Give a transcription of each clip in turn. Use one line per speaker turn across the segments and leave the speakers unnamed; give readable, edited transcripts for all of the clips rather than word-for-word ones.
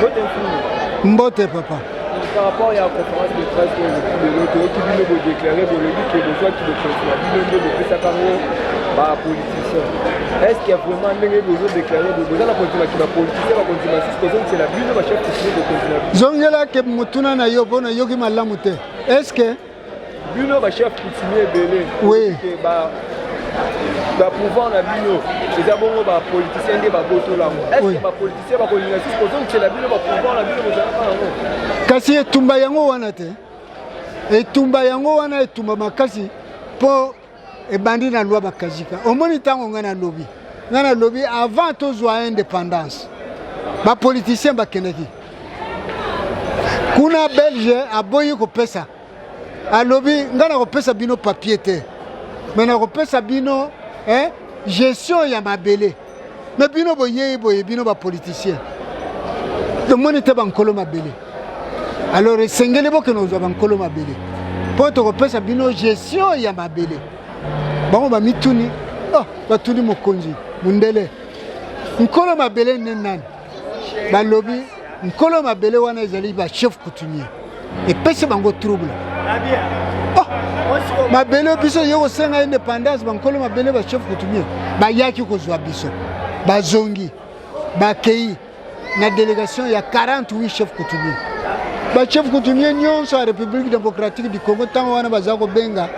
Mbote mfumu.
Mbote papa.
Par rapport ya conférence de presse oyo eleki lelo, toyoki bino bodéclarer, bolobi ke bozwaki bokonzi na bino nde bopesaka yango bapoliticien. Est ce que vraiment ndenge bozodéclarer boza na kondimaki bapoliticien bakondima susu kozongisela bino bachef coutumier bokonzi na bino?
Zongelake motuna na yo mpo nayoki malamu te. Est ce que
bino bachef coutumier ebele
Oui.
ke bapouvoir na bino eza bongo bapoliticien nde babotola yango, est ce
Oui.
que bapoliticien bakolinga susu kozongisela bino bapouvoir na bino bozalaka yango?
Kasi etumba yango wana te, etumba yango wana, etumba makasi mpo ebandi na loi Bakajika. Omoni, ntango ngai nalobi avant tozwa indépendance, bapoliticien bakendaki kuna. Belge aboyi kopesa, alobi: "Ngai nakopesa bino papier te, me nakopesa bino gestion ya mabele. Me bino boyei boye, bino bapoliticien, tomoni te bankolo mabele. Alors esengeli bokende kozwa bankolo mabele mpo tokopesa bino gestion ya mabele." Bango bamituni, oh, batuni mokonzi mundele: "Nkolo mabele nde nani?" Balobi nkolo mabele wana ezali bachef coutumier. Epesi bango trouble. Oh, mabele biso ye kosenga indépendance, bankolo mabele bachef coutumier bayaki kozwa biso, bazongi, bakei na délégation ya 48 chef coutumier, bachef coutumier nyonso ya République démocratique du Congo. Ntango wana baza kobenga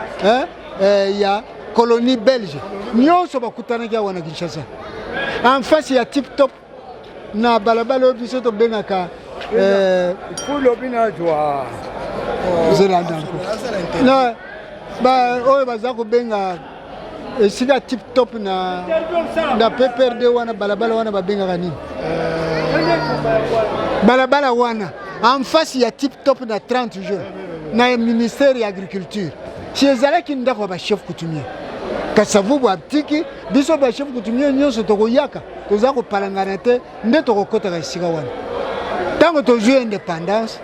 ya colonie belge nyonso, bakutanaki awa na Kinshasa, en face ya Tip Top, na balabala oyo biso tobengaka
Fulobi nazwa.
Zela danko na oyo baza kobenga esika Tip Top na PPRD wana, balabala wana babengaka nini? Balabala wana en face ya Tip Top na 30 juin, na ministère ya Agriculture, si ezalaki ndako ya bachef coutumier. Kasavubu atiki biso bachef coutumier nyonso, tokoyaka, toza kopalangana te, nde tokokɔtaka esika wana. Ntango tozwi indépendance,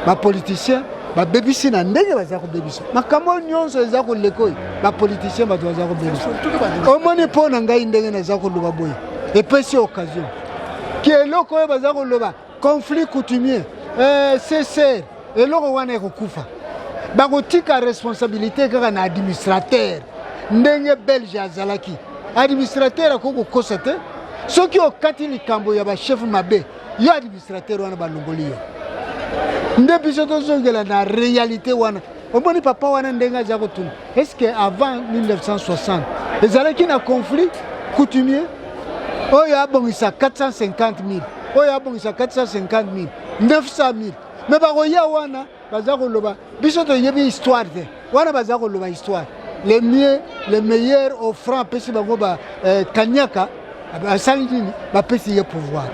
bapoliticien babebisi na ndenge baza kobebisa makambo oyo nyonso eza koleka oyo. Bapoliticien, bato baza kobebisa. Omoni, mpo na ngai, ndenge naza koloba boye, epesi occasion ke eloko oyo baza koloba conflit coutumier, CCR, eloko wana ekokufa. Bakotika responsabilité kaka na administrateur, ndenge Belge azalaki. Administrateur akoki kokosa te. Soki okati likambo ya bachef mabe, yo administrateur wana balongoli yo. Nde biso tozongela na réalité wana. Omoni papa wana ndenge aza kotuna: est ce que avant 1960 ezalaki na conflit coutumier oyo abongisa 450 000, oyo abongisa 450 000, 900 000? Me bakoya wana, baza koloba biso toyebi histoire te. Wana baza koloba histoire, le mieux, le meilleur offrant, apesi bango ba kanyaka, asali nini? Bapesi ye pouvoir.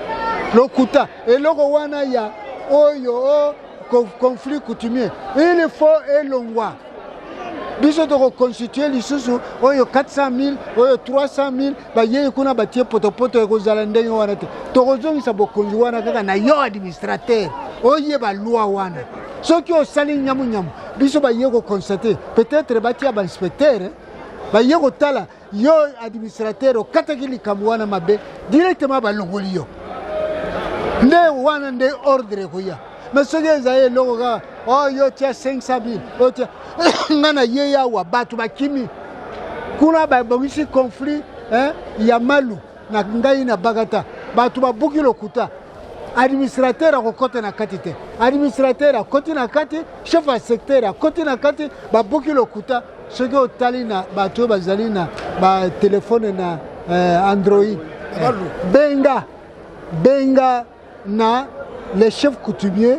Lokuta. Eloko wana ya oyo o conflit coutumier, il faut elongwa. Biso tokoconstituer lisusu oyo 400 000, oyo 300 000, bayei kuna, batie potopoto, ekozala ndenge wana te. Tokozongisa bokonzi wana kaka na yo administrateur, oyeba loi wana. Soki osali nyamunyamu, biso baye koconstater, peut-être batia bainspecteur, baye kotala yo administrateur okataki likambo wana mabe, directement balongoli yo. Nde wana nde ordre ekoya. Mais soki ezali eloko kaka oyo tia 500 000, oyo tia, nga na ye awa, bato bakimi kuna, babongisi conflit ya malu na ngai na Bagata, bato babuki lokuta, administrateur akokɔta na kati te. Administrateur akɔti na kati, chef ya secteur akɔti na kati, babuki lokuta. Soki otali na bato oyo bazali na batelefone na Android, benga, benga na les chefs coutumiers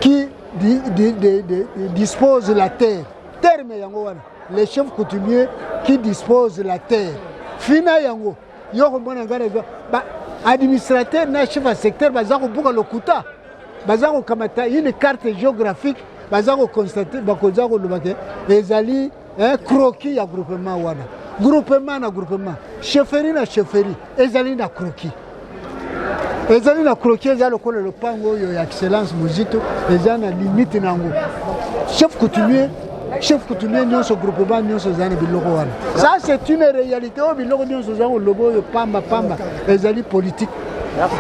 qui di, di, di, di, dispose la terre. Terme yango wana, les chefs coutumiers qui disposent la terre, fina yango yo komona. Ngai nazwa ba administrateur na chef ya secteur baza kobuka lokuta, baza kokamata une carte géographique, baza koconstater, bakoza koloba ke ezali croquis ya groupement wana, groupement na groupement, chefferie na chefferie, ezali na croquis, ezali na croquis. Eza lokola lopango oyo ya Excellence Mozito, eza na limite na yango. Chef coutumier, chef coutumier nyonso, groupement nyonso eza na biloko wana. Ça, c'est une réalité. Oyo biloko nyonso eza koloba oyo pamba pamba, ezali politique.
Merci.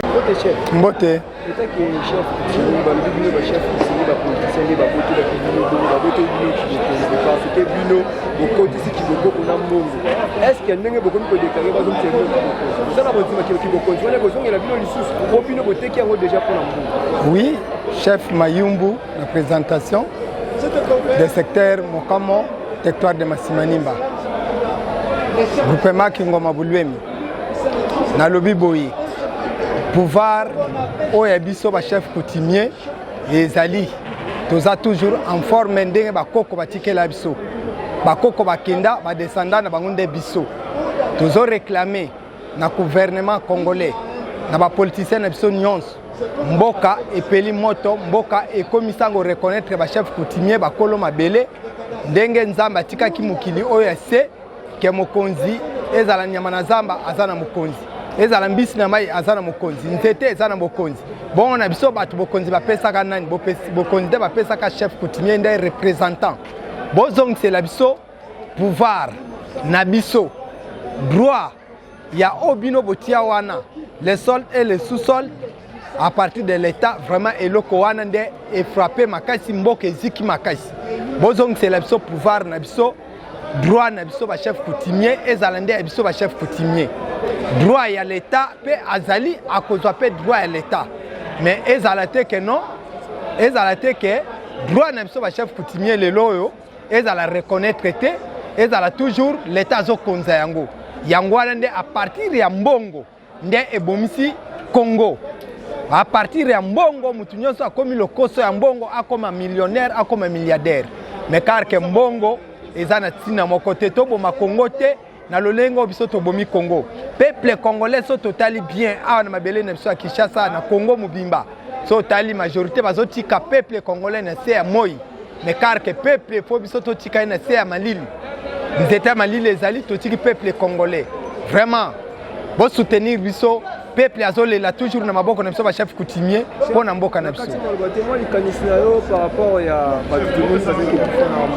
Mbote chef.
Mbote.
Etake chef coutumier balobi bino ba chef coutumier ba politicien nde babotelaki bino bongo baboteli bino kibokonzi parce que bino bokotisi kibokoko na mbongo. Est ce que ndenge bokomi kodeklare bazongisa bino kibokonzi boza na bondima kibokonzi wana ekozongela bino lisusu po bino boteki yango deja mpo na mbongo?
Oui, chef Mayumbu na présentation des secteurs Mokamo, territoire de Masimanimba, groupement Kingoma Bulwemi. Nalobi boye, pouvoir oyo ya biso ba chef coutumier ezali toza toujours en forme ndenge bakoko batikela biso. Bakoko bakenda ba descendant na bango nde biso tozo réclamer na gouvernement congolais na ba politiciens na biso nyonso. Mboka epeli moto, mboka ekomi sango reconnaître ba chef coutumier bakolo mabele ndenge Nzambe atikaki mokili oyo ya se ke mokonzi ezala nyama na zamba aza na mokonzi, ezala mbisi na mai aza na mokonzi, nzete eza na mokonzi. Bongo na biso bato bokonzi bapesaka nani? Bokonzi nde bapesaka chef coutumier nde représentant. Bozongisela biso pouvoir na biso, droit ya oyo bino botia wana, le sol et le sous-sol à partir de l'état. Vraiment eloko wana nde efrappe makasi, mboka eziki makasi. Bozongisela biso pouvoir na biso, droit na biso ba chef coutumier ezala nde ya biso ba chef coutumier. Droit ya l'état pe azali akozwa pe droit ya l'état, mais ezala te ke non, ezala te ke droit na biso ba chef coutumier lelo oyo ezala reconnaître te, ezala toujours l'état azokonza yango. Yango wana nde à partir ya mbongo nde ebomisi Congo. À partir ya mbongo mutu nyonso akomi lokoso ya mbongo, akoma millionnaire, akoma milliardaire. Mais car ke mbongo eza na ntina moko te, toboma Congo te na lolenge oyo biso tobomi Congo. Peuple congolais so totali bien awa na mabele na biso ya Kinshasa na Congo mobimba, so otali majorité bazotika peuple congolais na se ya moi. Mais car ke peuple faut biso totika ye na se ya malili, nzete ya malili ezali, totiki peuple congolais. Vraiment bo soutenir biso, peuple azolela toujours na maboko na biso ba chef coutumier mpo na mboka na biso.
Mwa likanisi na yo par rapport ya bato tomoni bazali kokufa na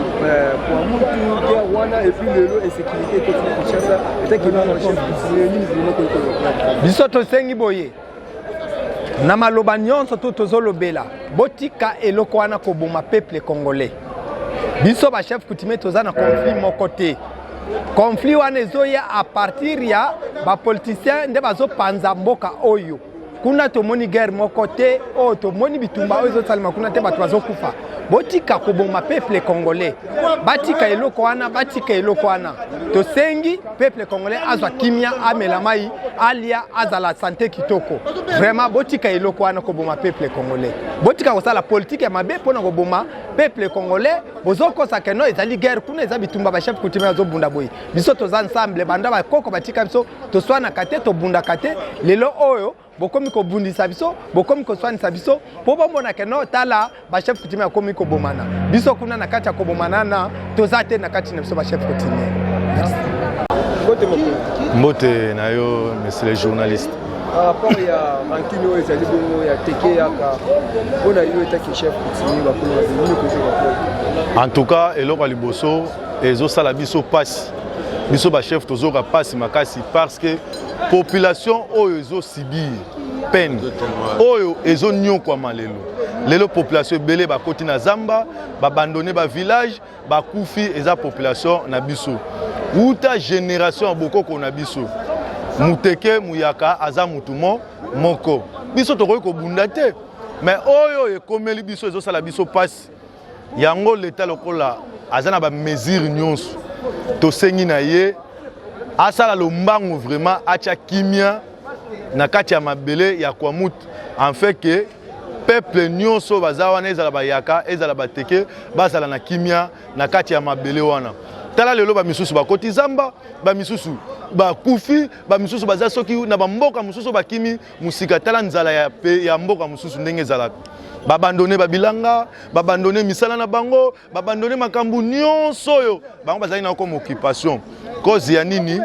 Kwamutu, guerre wana, et puis lelo insécurité ekoti na Kinshasa, etaki bino ba chef coutumier nini vraiment koki koloba?
Biso tosengi boye na maloba nyonso to tozolobela, botika eloko wana koboma peuple congolais. Biso ba chef coutumier toza na conflit moko te. Conflit wana ezoya à partir ya ba politiciens nde bazopanza mboka oyo. Kuna tomoni guerre moko te, oyo tomoni bitumba oyo ezosalema kuna te, bato bazokufa. Botika koboma peuple congolais, batika eloko wana, batika eloko wana. Tosengi peuple congolais azwa kimia, amela mai, alia, azala santé kitoko. Vraiment botika eloko wana koboma peuple congolais. Botika kosala politique ya mabe mpona koboma peuple congolais. Bozokosa ke non ezali guerre kuna, eza bitumba, ba chef coutumier bazobunda boye. Biso toza ensemble, banda bakoko batika biso, toswanaka te, tobundaka te. Lelo oyo bokomi kobundisa biso, bokomi koswanisa biso po bomona ke non tala ba chef coutumier akomi kobomana. Biso kuna na kati ya kobomana na toza te na kati na biso ba chef coutumier. Merci.
Mbote mokonzi.
Mbote na yo monsieur le journaliste.
Par rapport ya rancune oyo ezali bongo ya teke yaka mpo na yo etaki chef coutumier bakolo na bino kozwa bakolo.
En tout cas eloko ya liboso ezosala biso pasi, biso ba chef tozoka pasi makasi parce que population oyo ezosibir peine oyo ezonyokwama lelo. Lelo population ebele bakoti na zamba, babandonne ba village, bakufi, eza population na biso. Uta génération ya bokoko na biso, muteke muyaka aza mutu moko. Biso tokoki kobunda te, mais oyo ekomeli biso ezosala biso pasi. Yango leta lokola aza na ba mesure nyonso, tosengi na ye asala lombangu vraiment, atia kimia na kati ya mabele ya Kwamut, en fait que peuple nyonso baza wana, ezala bayaka ezala bateke, bazala na kimia na kati ya mabele wana. Tala lelo ba misusu bakoti zamba, ba misusu bakufi, ba misusu baza soki na ba mboka mosusu bakimi musika. Tala nzala ya, pe, ya mboka mosusu ndenge ezalaka, babandone babilanga, babandone misala na bango, babandone makambo nyonso oyo bango bazali na comme occupation. Cause ya nini?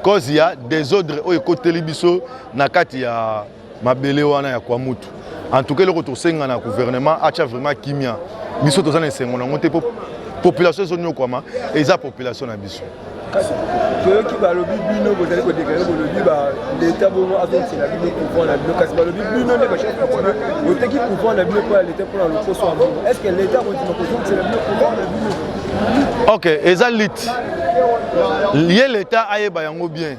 Cause ya désordre oyo ekoteli biso na kati ya mabele wana ya Kwamutu. En tout cas eloko tosenga na gouvernement atia vraiment kimia. Biso toza na esengo nango te po population ezonyokwama, eza population na biso.
Toyoki balobi bino bozali kodeklare, bolobi leta bongo azongisela bino pouvoir na bino, kasi balobi bino nde bachef coutumier boteki pouvoir na bino mpo ya leta, mpo na lokoso ya mbongo. Est ce que leta akondima kozongisela bino pouvoir na bino?
Ok, eza lite ye leta ayeba yango bien.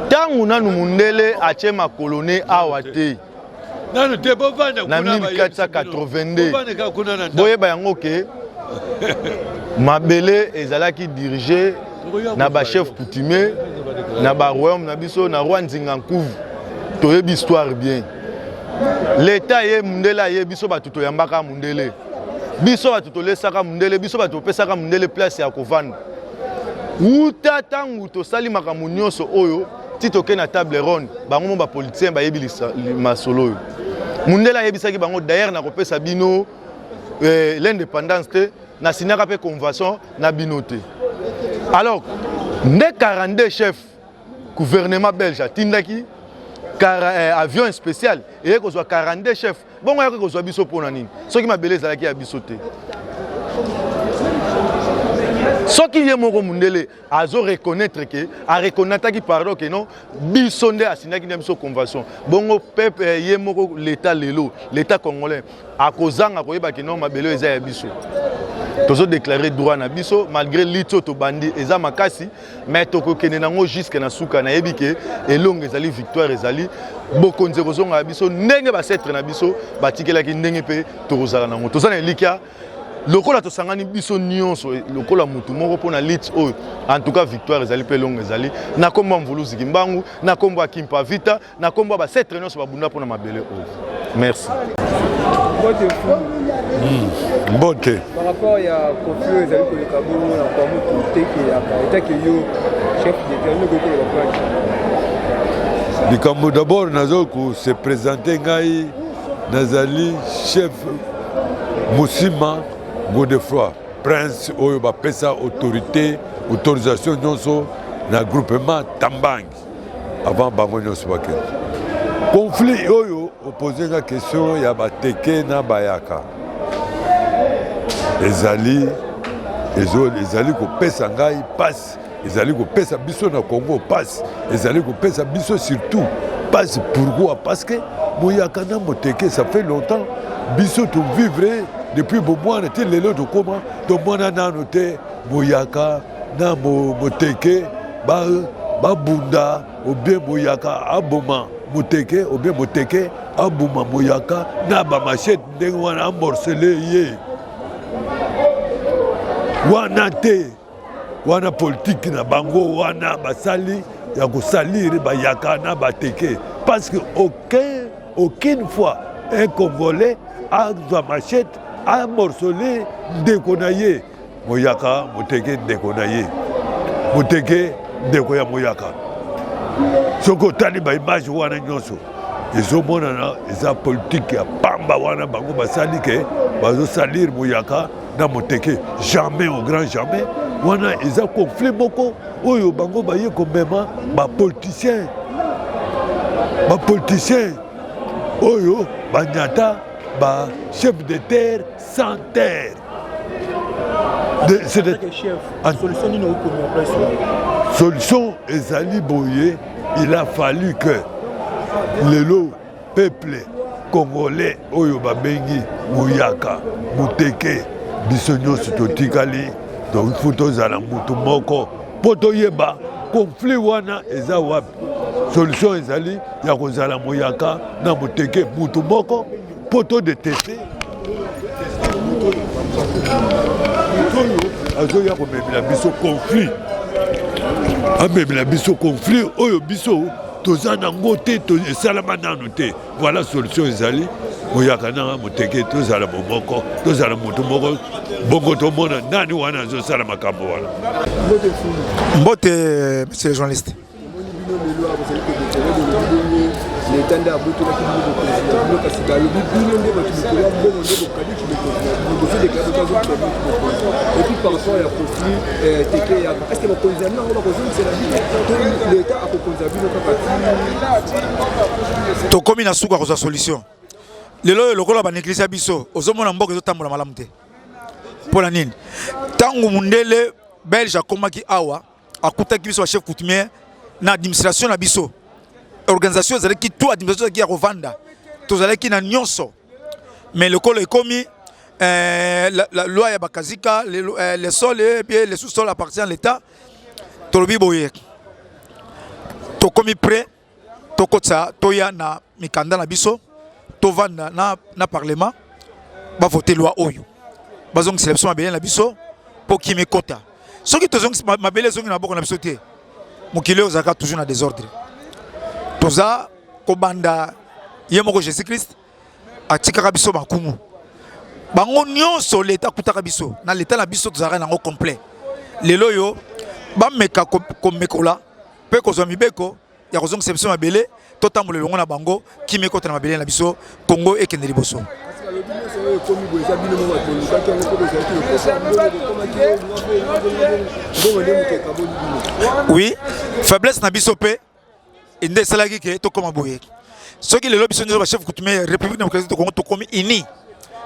Ntango nanu mundele atie makolo ne awa te
nanu te, bovanda
na 1482, boyeba yango ke mabele ezalaki dirige na bachef coutumier na baroyaume na biso, na roi Nzinga Nkuvu. Toyebi histoire bien. Leta ye mundele aye, biso bato toyambaka mundele, biso bato tolesaka mundele, biso bato topesaka mundele place ya kovanda. Wuta ntango tosali makambo nyonso oyo ti toke na table ronde, bango mo bapoliticien bayebi masolo oyo. Mundele ayebisaki bango d'ailleurs: nakopesa bino l'indépendance te, nasignaka mpe convention na bino te. Alors nde 42 chef, gouvernement belge atindaki avion spécial eye kozwa 42 chef. Bongo ayaki kozwa biso mpo na nini soki mabele ezalaki ya biso te? Soki ye moko mundele azo reconnaître ke areconnaîtraki, pardon, ke non, biso nde asignaki na biso convention, bongo peuple ye moko l'état, lelo l'état congolais akozanga koyeba ke non, mabele oyo eza ya biso? Tozodéclare droit na biso malgré lutte oyo tobandi eza makasi, mais tokokende nango jusque na suka. Nayebi ke elongo ezali, victoire ezali, bokonzi ekozonga ya biso ndenge baancêtres na biso batikelaki, ndenge mpe tokozala nango. Toza na elikya lokola tosangani biso nyonso lokola mutu moko mpo na lutte oyo. En tout cas, victoire ezali mpe elongo ezali na nkombo ya Mvuluzi Kimbangu, na nkombo ya Kimpa Vita, na nkombo ya baancêtres nyonso babunda mpo na mabele oyo. Merci.
Mbote.
Par rapport ya conflit oyo ezali koleka bongo na Kwamouth, Teke, Yaka, etake yo chef d'état, nini okoki koloba mpona
Likambo d'abord, nazo kose présenter: ngai nazali chef Mosima Godefroi, prince oyo bapesa autorité, autorisation nyonso na groupement Tambangi avant bango nyonso bakende. Conflit oyo opose nga question ya Bateke na Bayaka ezali kopesa ngai mpasi, ezali kopesa biso na Congo mpasi, ezali kopesa biso surtout mpasi. Pourquoi? Parce que Moyaka na Moteke, ça fait longtemps biso tovivre depuis bomwana ti lelo tokóma, tomona nano te Moyaka na Moteke babunda, obie Moyaka aboma Moteke, obie Moteke aboma Moyaka na bamachette ndenge wana, amorceler ye wana te. Wana politike na bango wana basali ya kosalire Bayaka na Bateke, parce que aucune fois un Congolais azwa machette, amorceler ndeko na ye Moyaka. Moteke ndeko na ye, Moteke ndeko ya Moyaka. Soki otali baimage wana nyonso, ezomonana eza politike ya pamba wana bango basali ke bazosalire Moyaka na Moteke. Jamais, au grand jamais. Wana eza conflit moko oyo bango baye komema bapoliticien, bapoliticien oyo banyata bachef de terre sans terre.
Solution nini okomi en place?
Solution ezali boye: il a fallu que lelo peuple congolais oyo babengi Moyaka, Moteke, biso nyonso totikali, faut tozala mutu moko mpo toyeba conflit wana eza wapi. Solution ezali ya kozala Moyaka na Moteke mutu moko mpo todétecter moto oyo azoya komemela biso conflit, amemela biso conflit oyo biso toza nango te, esalama nanu te. Voilà, solution ezali Moyaka na Moteke tozala bomoko, tozala moto moko, bongo tomona nani wana azosala makambo wana.
Mbote, monsieur le journaliste.
Bino lelo awa bozali kodéclarer, bolobi bongo leta nde abotolaki bino bokonzi na bino, kasi balobi bino nde bato likolo ya mbongo nde bokabiki bokonzi na bino. Bozodéclarer bazongisa bino bokonzi. Et puis par rapport ya conflit Teke, Yaka, est ce que bakonzi na bino yango bakozongisela bino to leta akokonza bino kaka?
Tokomi na suka kozwa solution. Lelo oyo, lokola banégliger biso, ozomona mboka ezotambola malamu te. Mpo na nini? Ntango mundele belge akomaki awa. Akutaki biso ba chef coutumier na administration na biso. Organisation ezalaki tout, administration ezalaki ya kovanda. Tozalaki na nyonso. Mais lokola ekomi la loi ya Bakazika, le sol et bien le sous-sol appartient à l'État. Tolobi boye. Tokomi prêt, tokotsa toya na mikanda na biso, tovanda na parlement, ba voter loi oyo. Bazongisela biso mabele na biso po kimi kota. Soki tozongisi mabele ezongi na maboko na biso te, mokili oyo ozalaka toujours na désordre. Toza kobanda ye moko Jésus Christ atikaka biso makumu. Bango nyonso l'État akutaka biso na l'État na biso tozalaka nango complet. Lelo oyo bameka komekola mpe kozwa mibeko ya kozongisa biso mabele, totambola elongo na bango, kimi ekota na mabele na biso, Congo ekende liboso. Oui, faiblesse na biso pe nde esalaki ke tokóma boye. Soki lelo biso nyonso ba chef coutumier République démocratique du Congo tokomi uni,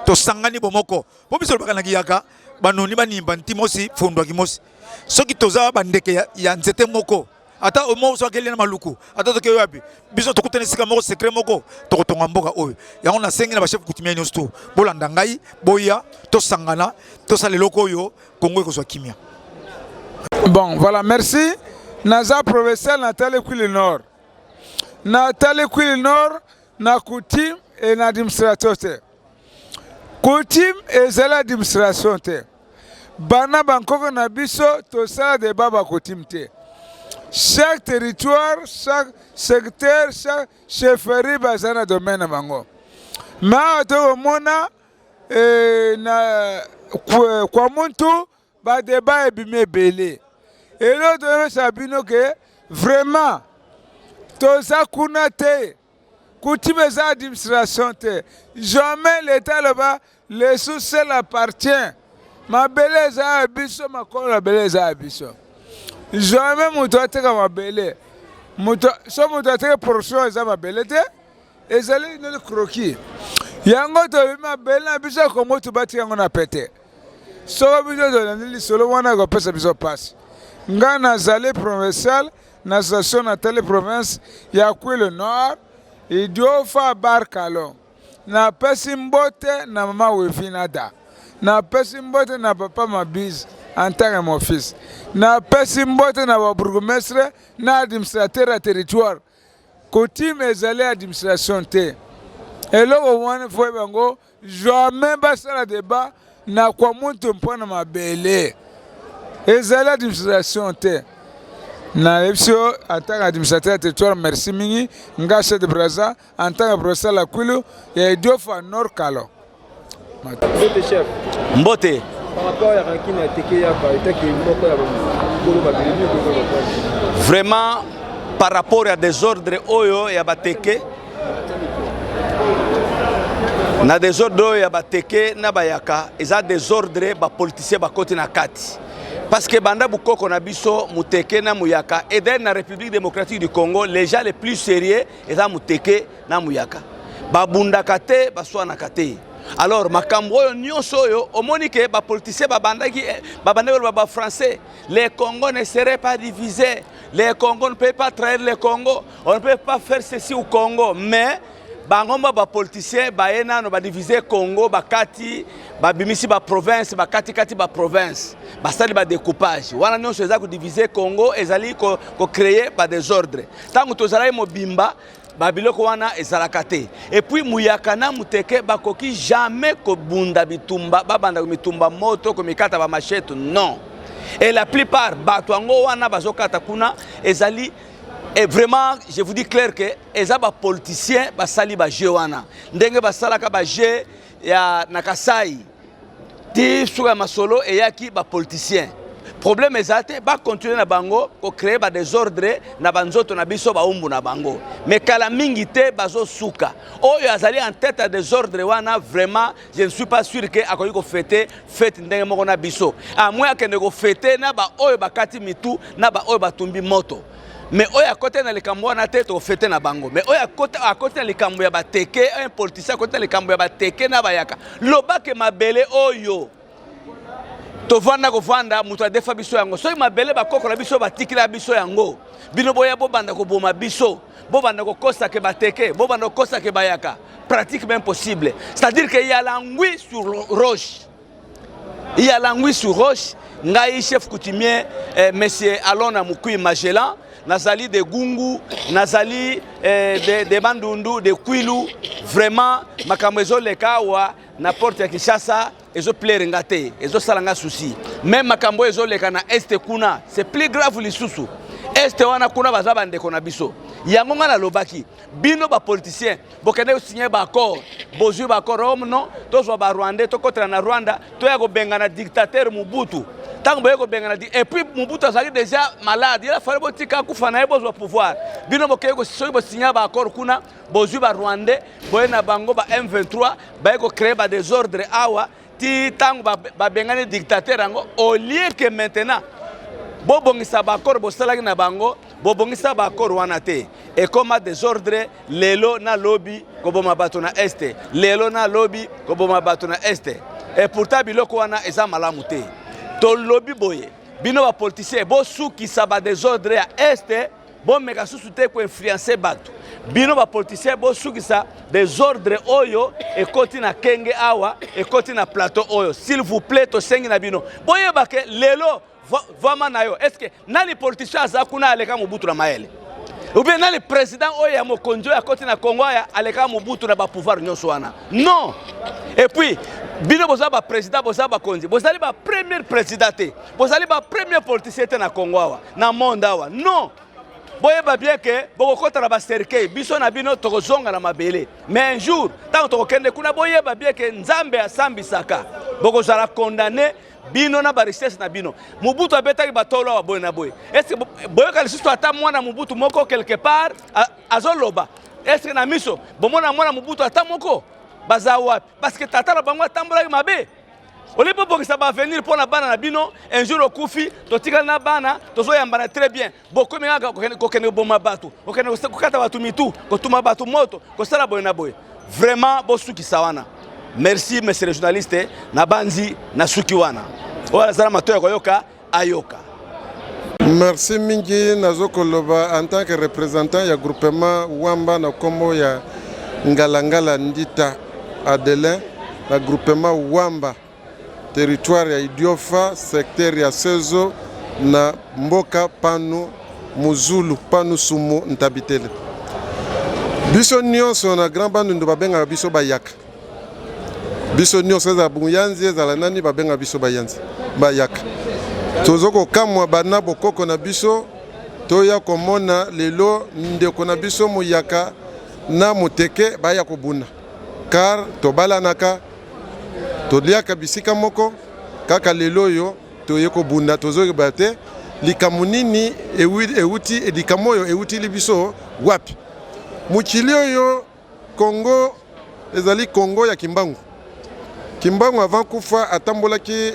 tosangani bomoko, po biso lobaka na kiyaka banoni banimba ntimosi fondwaki mosi. Soki toza bandeke ya nzete moko, ata omo so akeli na maluku, ata toke wapi, biso tokutani esika moko secret moko, tokotonga mboka oyo. Yango nasengi na ba chef coutumier nyonso to bolanda ngai, boya tosangana, tosala eloko oyo Congo ekozwa kimia.
Bon, voilà, merci. Naza provincial natali Kwilu Nord. Natali Kwilu Nord na coutume et na administration te. Coutume ezali administration te. Bana bankoko na biso tosala débat ba coutume te. Chaque territoire, chaque secteur, chaque chefferie baza na domaine na bango. Mais awa tokomona na kwa muntu ba débat ebimi ebele. Eloko toyebisa bino ke vraiment toza kuna te. Coutume eza administration te. Jamais l'État loba le sous-sol appartient. Mabele eza ya biso, makolo mabele eza ya biso. Jamais moto ateka mabele. Moto so moto ateka portion eza mabele te. Ezali nini croquis. Yango tolobi mabele na biso ya Congo tobati yango na pete. Soko biso tolandi lisolo wana ekopesa biso pasi. Nga nazali provincial na station natali province ya Kwilu Nord, Idiofa Barkalo. Napesi mbote na mama Wevinada. Napesi mbote na papa Mabiz en tant que mon fils. Napesi mbote na ba bourgmestre na administrateur ya territoire. Coutume ezali administration te. Eloko wana faut bango jamais basala débat na kwa muntu mpo na mabele. Ezali administration te. Nayebisi yo en tant qu'administrateur ya territoire, merci mingi nga chef de Brazza en tant que professeur la Kwilu ya Idiofa Nord Kalo.
Mbote chef.
Mbote.
Par rapport à rancune ya Teke Yaka, etaki moko ya kolo mabele nini okoki koloba?
Vraiment par rapport ya désordre oyo ya bateke na désordre oyo ya bateke na bayaka, eza désordre ba politicien bakoti na kati. Parce que banda bukoko na biso muteke na muyaka, et d'ailleurs na République démocratique du Congo les gens les plus sérieux eza muteke na muyaka, babundaka te, baswanaka te. Alors makambo oyo nyonso oyo omoni ke ba politicien babandaki babandaki koloba ba français, les Congo ne seraient pas divisés, les Congo ne peuvent pas trahir le Congo, on ne peut pas faire ceci au Congo. Mais bango mba ba politicien baye nano ba diviser Congo, bakati babimisi ba province, bakati kati ba province, basali ba découpage wana nyonso eza ko diviser Congo, ezali ko créer ba désordre. Tango tozalaki mobimba ba biloko wana ezalaka te. Et puis muyaka na muteke bakoki jamais kobunda bitumba, babanda mitumba moto komikata ba machette, non. Et la plupart bato yango wana bazokata kuna ezali, et vraiment je vous dis clair que eza ba politiciens basali ba jeu wana ndenge basalaka ba jeu ya na Kasai ti suka ya masolo eyaki ba politiciens. Problème eza te, ba continuer na bango ko créer ba désordre na ba nzoto na biso ba umbu na bango. Mais kala mingi te bazo suka. Oyo azali en tête ya désordre wana, vraiment je ne suis pas sûr que akoki ko fêter fête ndenge moko na biso. À moins akende ko fêter na ba oyo bakati mitu na ba oyo batumbi moto. Mais oyo akoti na likambo wana te, to fêter na bango. Mais oyo akoti na likambo ya bateke, un politicien akoti na likambo ya bateke na bayaka. Lobake mabele oyo. Tovanda kovanda, moto adefa biso yango. Soki mabele bakoko na biso batikela biso yango, bino boya bobanda koboma biso, bobanda kokosa ke bateke, bobanda kokosa ke bayaka. Pratiquement impossible. C'est-à-dire qu'il y a l'anguille sur roche. Il y a l'anguille sur roche. Ngai chef coutumier eh, monsieur Alona Mukui Magellan, nazali de Gungu, nazali eh, de, de Bandundu, de Kwilu. Vraiment makambo ezoleka awa na porte ya Kinshasa ezo plaire nga te, ezosala nga souci. Même makambo ezoleka na est kuna, c'est plus grave lisusu. Est wana kuna baza bandeko na biso. Yango nga nalobaki bino ba politiciens bokende kosinye ba accord, bozwi ba accord oh non, tozwa ba rwandais tokotela na Rwanda, toya kobengana dictateur Mobutu. Ntango boye kobengana et puis Mobutu azalaki déjà malade, il a fallu botika akufa na ye bozwa pouvoir. Bino bokei soki bosinya ba accord kuna, bozwi ba rwandais boye na bango ba M23 baye ko créer ba désordre awa ti ntango babengani dictateur yango, au lieu que maintenant bobongisa ba accord bosalaki na bango, bobongisa ba accord wana te, ekoma désordre lelo na lobi koboma bato na este, lelo na lobi koboma bato na este. Et pourtant biloko wana eza malamu te. Tolobi boye, bino ba politiciens bosukisa ba désordre ya este, bomeka susu te koinfluencer bato. Bino ba politiciens bosukisa désordre oyo ekoti na kenge awa, ekoti na plateau oyo. S'il vous plaît, tosengi na bino boyeba ke lelo vama na yo, est-ce que nani politicien aza kuna aleka Mobutu na mayele? Ou bien nani président oyo ya mokonzi oyo akoti na Congo aya aleka Mobutu na ba pouvoir nyonso wana? Non. Et puis bino boza ba président, boza bakonzi, bozali ba premier président te, bozali ba premier politicien te na Congo awa, na monde awa. Non. Boyeba bien ke bokokota na ba cercueil, biso na bino tokozonga na mabele. Mais un jour ntango tokokende kuna, boyeba bien ke Nzambe asambisaka, bokozala condamné bino na ba richesse na bino. Mobutu abetaki batolo awa boye na boye. Est-ce que boyoka lisusu ata mwana Mobutu moko quelque part azoloba? Est-ce que na miso bomona mwana Mobutu ata moko? Baza wapi? Parce que tata na bango atambolaki mabe. Olie bobongisa ba avenir mpo na bana na bino, un jour okufi, totikali na bana, tozoyambana très bien. Bokomi kaka kokende koboma bato, kokende kokata bato mitu, kotuma bato moto, kosala boye na boye. Vraiment bosukisa wana. Merci monsieur le journaliste, na banzi na suki wana. Oyo azala matoya koyoka, ayoka.
Merci mingi, nazokoloba en tant que représentant ya groupement Wamba na kombo ya Ngalangala Ndita Adelin na groupement Wamba, territoire ya Idiofa, secteur ya Sezo na mboka Panu Muzulu, Panu Sumu Ntabitele. Biso nyonso na Grand Bandundu babengaka biso bayaka. Biso nyonso ezala Bunyanzi ezala nani babengaka biso bayanzi, bayaka. Tozo kokamwa bana bokoko na biso toya komona lelo ndeko na biso muyaka na muteke baya kobuna, car tobalanaka toliaka bisika moko, kaka lelo oyo toye kobunda, tozoyeba te likambo nini ewuti, likambo oyo ewutili biso wapi. Mokili oyo Congo ezali Congo ya Kimbangu. Kimbangu avant kufa atambolaki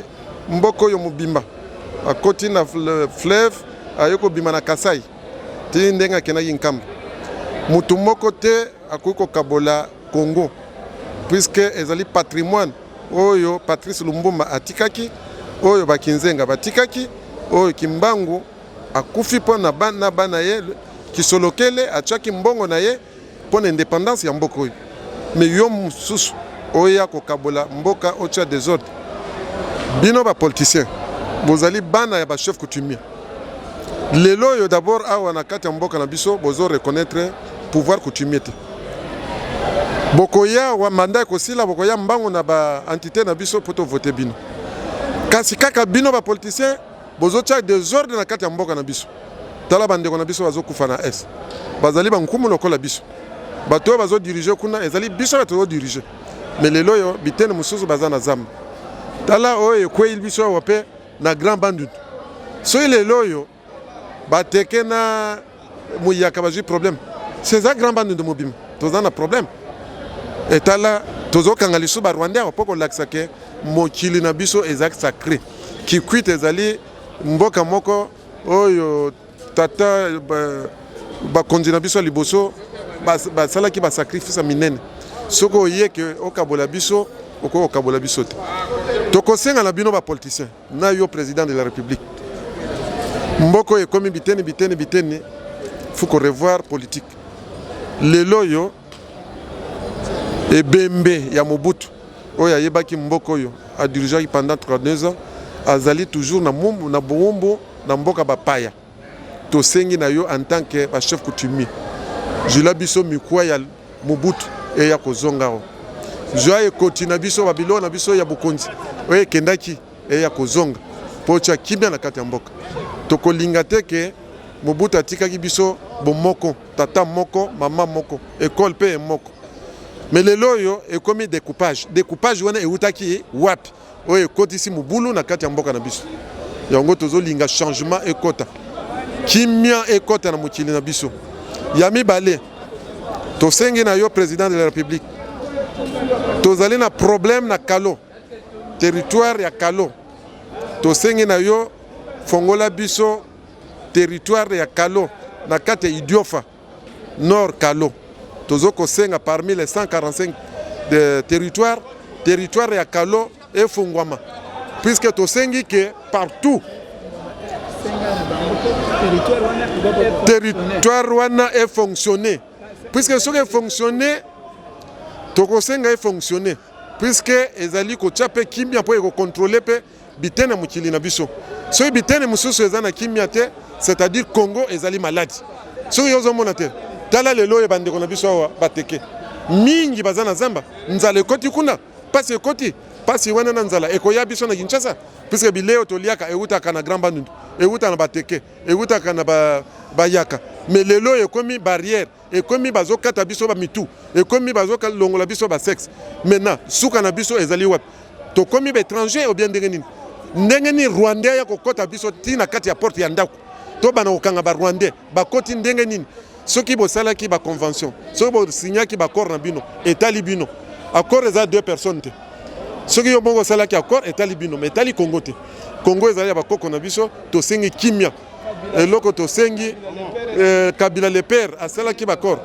mboka oyo mobimba, akoti na fleuve aye kobima na Kasai ti ndenge akendaki Nkamba. Mutu moko te akoki kokabola Congo puisque ezali patrimoine oyo Patrice Lumumba atikaki, oyo bakinzenga batikaki, oyo Kimbangu akufi mpo na bana bana ye Kisolokele atiaki mbongo na ye mpo na indépendance ya mboka oyo. Mais yo mosusu oya kokabola mboka, otia désordre. Bino ba politiciens bozali bana ya ba chef coutumier. Lelo oyo d'abord awa na kati ya mboka na biso bozo reconnaître pouvoir coutumier te. Bokoya wa mandat ekosila, bokoya mbango na ba entité na biso po to voter bino. Kasi kaka bino ba politiciens bozotia désordre na kati ya mboka na biso. Tala bandeko na biso bazokufa na est, bazali bankumu lokola biso. Bato oyo bazodirige kuna ezali biso bato tozodirige, mais lelo oyo bitene mosusu baza na zamba. Tala oyo ekwei biso awa mpe na Grand Bandundu. Soki lelo oyo bateke na muyaka bazwi problème, c'est Grand Bandundu mobima toza na problème. Etala tozokanga lisusu ba Rwandais awa mpo kolakisa ke mokili na biso eza sacré. Kikwit ezali mboka moko oyo tata bakonzi na biso ya liboso basalaki ba sacrifice ya minene. Soki oye ke okabola biso, okoki kokabola biso te. Tokosenga na bino bapoliticien na yo président de la République, mboka oyo ekomi biteni biteni biteni, faut ko revoir politique. Lelo oyo ebembe ya Mobutu oyo ayebaki mboka oyo adirigeaki pendant 32 ans azali toujours na mumbu, na bowumbu na mboka bapaya. Tosengi na yo en tant que ba chef coutumier, zula biso mikuwa ya Mobutu eya kozonga awa, zwa ekoti na biso babiloko na biso ya bokonzi oyo ekendaki eya kozonga mpo otya kimia na kati ya mboka. Tokolinga te ke Mobutu atikaki biso bomoko, tata moko, mama moko, ekole mpe moko, me lelo oyo ekomi decoupage. Decoupage wana eutaki wapi? Oyo ekotisi mobulu na kati ya mboka na biso. Yango tozolinga changement ekota, kimia ekota na mokili na biso. Ya mibale, tosengi na yo président de la République, tozali na problème na Kalo, territoire ya Kalo. Tosengi na yo fongola biso territoire ya Kalo na kati ya Idiofa Nord Kalo. Tozo kosenga parmi les 145 de territoire, territoire ya Kalo efungwama, puisque tosengi ke partout territoire wana efonctionne, puisque soki efonctionne tokosenga efonctionne, puisque ezali kotia mpe kimia mpo ekokontrole mpe bitene ya mokili na biso. Soki bitene mosusu eza na kimia te, c'est-à-dire Congo ezali maladi. Soki yo ozomona te, tala lelo oyo bandeko na biso awa bateke mingi baza na zamba, nzala ekoti kuna, pasi ekoti, pasi wana na nzala ekoya biso na Kinshasa, puisque bilei toliaka eutaka na Grand Bandundu, euta na bateke, eutaka na bayaka. Mais lelo oyo ekomi barrière, ekomi bazokata biso ba mitu, ekomi bazolongola biso ba sexe. Maintenant suka na biso ezali wapi? Tokomi ba étranger ou bien ndenge nini? Ndenge nini Rwandais ya kokota biso ti na kati ya porte ya ndako? Tobanda kokanga ba Rwandais bakoti ndenge nini? Soki bosalaki ba convention, soki bosignaki ba accord na bino, etali bino. Accord eza deux personnes te. Soki yo bongo osalaki accord, etali bino, mais etali Congo te. Congo ezali ya bakoko na biso, tosengi kimia. Eloko tosengi eh, Kabila le père asalaki ba accord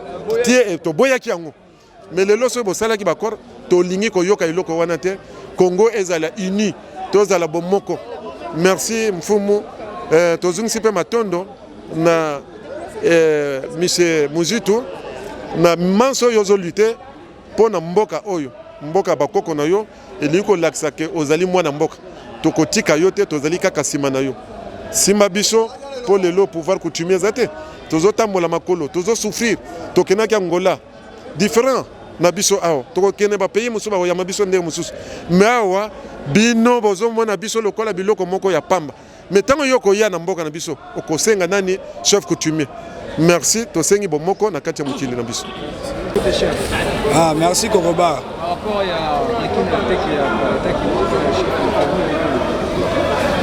tie, toboyaki yango. Mais lelo soki bosalaki ba accord, tolingi koyoka eloko wana te. Congo ezala uni, tozala bomoko. Merci mfumu. Eh, tozongisi mpe matondo na eh, monsieur Muzitu na manso oyo ozolute mpo na mboka oyo, mboka ya bakoko na yo, elingi kolakisa ke ozali mwana mboka. Tokotika yo te, tozali kaka nsima na yo. Simba biso mpo lelo pouvoir coutumier eza te, tozotambola makolo, tozosouffrir. Tokendaki Angola différent na biso awa, tokokende ba pays mosusu bakoyamba biso ndenge mosusu, me awa bino bozomona biso lokola biloko moko ya pamba. Me ntango yo okoya na mboka na biso okosenga nani? Chef coutumier. Merci, tosengi bomoko na kati ya mokili na biso.
Ah, merci Kokoba.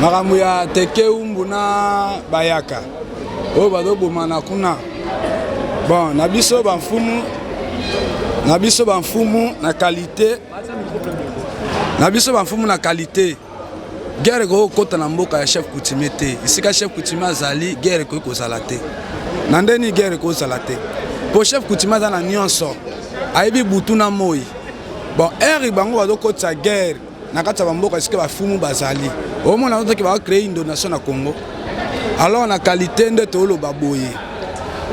Makambo ya teke umbu na bayaka oyo bazobomana kuna, bon na biso bamfumu, na biso bamfumu na qualité, na biso bamfumu na qualité, guerre ekoki kokota na mboka ya chef coutumier te. Esika chef coutumier azali, guerre ekoki kozala te. Na ndeni guerre ekozala te, po chef coutumier aza na nyonso, ayebi butu na moi. Bon, ere bango bazokotisa guerre na kati ya bamboka esika bafumu bazali, omona soki bakocree indonation na Congo. Alors na qualité nde toloba boye,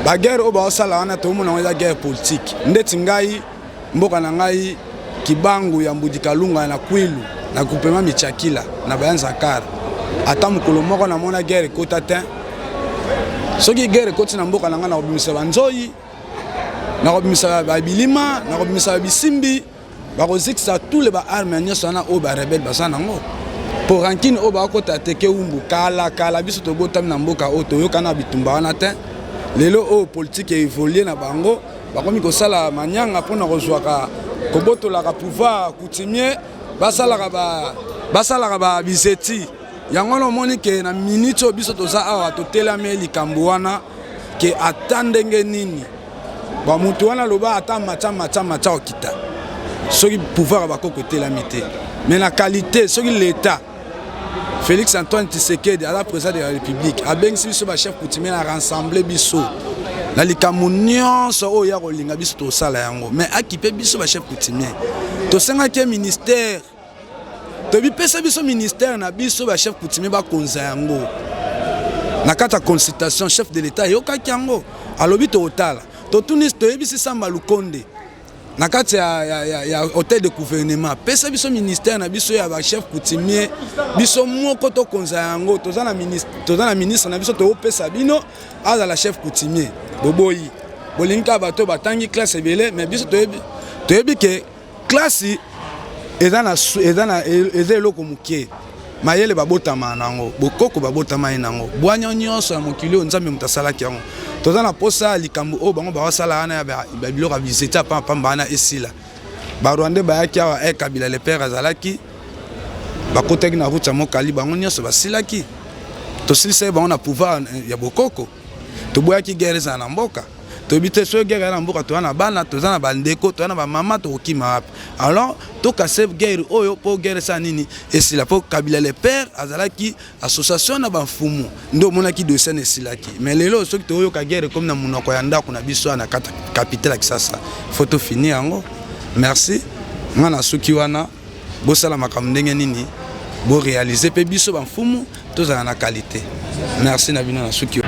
baguerre oyo baosala wana, tomona yango eza guerre politique. Ndeti ngai, mboka na ngai Kibangu ya Mbudi Kalunga na Kwilu na groupement Michakila na Bayanzakar, ata mokolo moko namona guerre ekota te. Soki guerre ekoti na mboka na ngai, nakobimisa banzoi, nakobimisa babilima, nakobimisa bisimbi, bakozikisa tous les baarme nyonso wana oyo barebele baza nango. Po rankine oyo bakota teke umbu, kala kala biso tobotami na mboka oyo, toyokana bitumba wana te. Lelo oyo politike evolue na bango, bakomi kosala manyanga mpona kozwaka kobotolaka pouvoir coutumier, basalaka ba basalaka ba bizeti yango wana. Omoni ke na minute oyo biso toza awa, totelami likambo wana ke ata ndenge nini bamutu wana aloba ata matya matya matya okita, soki pouvoir ya bakoko etelami te. Mais na qualité, soki l'état Félix Antoine Tshisekedi aza président de la République, abengisi biso bachef coutumier na rassembler biso na likambo nyonso oyo ya kolinga biso, tosala yango. Mais akipe biso bachef coutumier, tosengaki ministère.
Toyebi pesa biso ministère na biso ba chef coutumier bakonza yango. Na kati ya consultation chef de l'État ayokaki yango, alobi tokotala. Totuni, toyebisi Samba Lukonde na kati ya, ya, ya, ya hôtel de gouvernement, pesa biso ministère na biso ya ba chef coutumier, biso moko tokonza yango. Toza na ministre, toza na ministre na biso, tokopesa bino azala chef coutumier. Boboyi, bolingi kaka bato batangi classe ebele, mais biso toyebi, toyebi ke classe eza na eza na eza eloko moke. Mayele babotama na yango, bokoko babotama ye na yango, bwanya nyonso ya mokili oyo Nzambe moto asalaki yango. Toza na posa ya likambo oyo bango bakosala wana ya biloko ya bizeti ya pamba wana esila. Barwandais bayaki awa, e Kabila le père azalaki, bakotaki na route ya Mokali, bango nyonso basilaki. Tosilisaki bango na pouvoir ya bokoko. Toboyaki guerre ezala na mboka. Toyebi te soki guerre ya na mboka, toza na bana, toza na bandeko, toza na bamama, tokokima wapi? Alors tokase guerre oyo mpo guerre esala nini, esila. Mpo Kabila le père azalaki association na bamfumu, nde omonaki dossier na esilaki. Mais lelo soki toyoka guerre ekomi na monoko ya ndako na biso na kati capitale ya Kisasa, faut tofini yango. Merci, nga na suki wana. Bosala makambo ndenge nini borealize mpe biso bamfumu tozala na qualité. Merci na bino, na suki.